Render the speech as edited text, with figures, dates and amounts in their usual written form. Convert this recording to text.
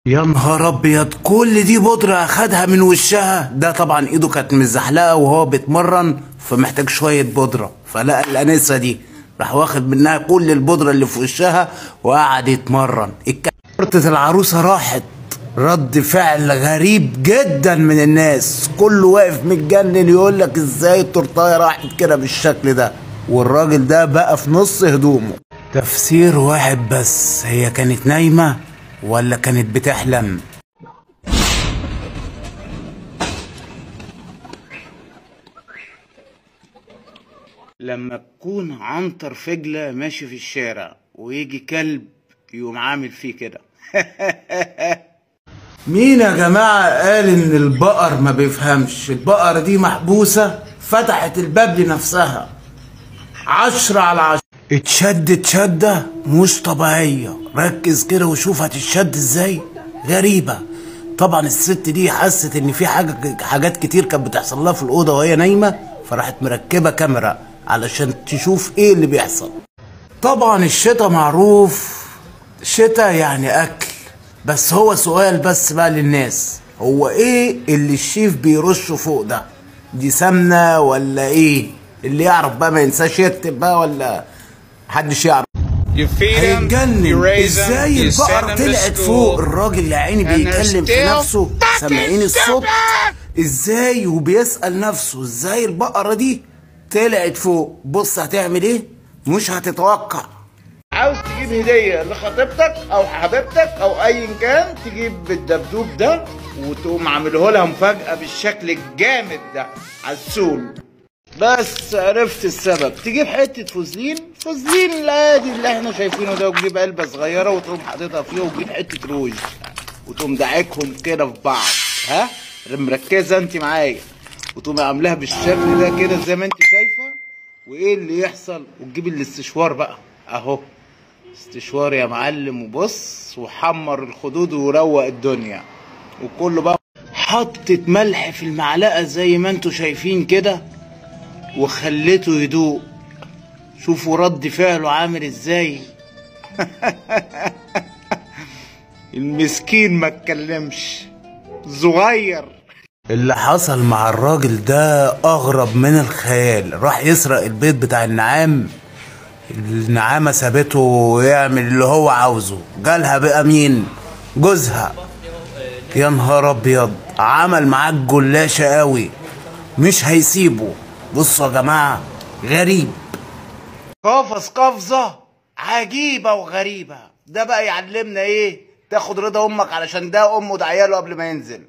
يا نهار ابيض، كل دي بودرة اخدها من وشها. ده طبعا ايده كانت مزحلقه وهو بيتمرن، فمحتاج شوية بودرة، فلقى الانسة دي راح واخد منها كل البودرة اللي في وشها وقعد يتمرن. تورتة العروسة راحت. رد فعل غريب جدا من الناس، كله واقف متجنن يقول لك ازاي التورتايه راحت كده بالشكل ده، والراجل ده بقى في نص هدومه. تفسير واحد بس، هي كانت نايمة ولا كانت بتحلم؟ لما تكون عنتر فجلة ماشي في الشارع ويجي كلب يقوم عامل فيه كده. مين يا جماعة قال ان البقر ما بيفهمش؟ البقرة دي محبوسة، فتحت الباب لنفسها. 10 على 10. اتشدت شدة مش طبيعية، ركز كده وشوف هتتشد ازاي، غريبة. طبعا الست دي حست ان في حاجات كتير كانت بتحصل لها في الأوضة وهي نايمة، فراحت مركبة كاميرا علشان تشوف ايه اللي بيحصل. طبعا الشتا معروف، شتا يعني اكل، بس هو سؤال بس بقى للناس، هو ايه اللي الشيف بيرشه فوق ده؟ دي سمنة ولا ايه؟ اللي يعرف بقى ما ينساش يكتب بقى، ولا محدش يعرف. هيتجنن ازاي البقرة طلعت فوق. الراجل يا عيني بيكلم في نفسه، سامعين الصوت ازاي، وبيسأل نفسه ازاي البقرة دي طلعت فوق. بص هتعمل ايه، مش هتتوقع. عاوز تجيب هدية لخطيبتك او حبيبتك او ايا كان، تجيب الدبدوب ده وتقوم عامله لها مفاجأة بالشكل الجامد ده عالسول. بس عرفت السبب، تجيب حتة فوزلين، فوزلين العادي اللي احنا شايفينه ده، وتجيب علبة صغيرة وتقوم حاططها فيها، وتجيب حتة روج وتقوم دعكهم كده في بعض. ها مركزة انت معايا؟ وتقوم عاملاها بالشكل ده كده زي ما انت شايفة. وايه اللي يحصل؟ وتجيب الاستشوار بقى اهو، استشوار يا معلم، وبص وحمر الخدود وروق الدنيا وكله بقى. حطت ملح في المعلقة زي ما انتوا شايفين كده وخليته يدوق. شوفوا رد فعله عامل ازاي. المسكين ما اتكلمش، صغير. اللي حصل مع الراجل ده اغرب من الخيال. راح يسرق البيت بتاع النعام، النعامة سابته يعمل اللي هو عاوزه. جالها بقى مين؟ جوزها. يا نهار ابيض، عمل معاك جلاشة قوي، مش هيسيبه. بصوا يا جماعة، غريب. قفز قفزة عجيبة وغريبة. ده بقى يعلمنا ايه؟ تاخد رضا امك، علشان ده امه ده عياله قبل ما ينزل.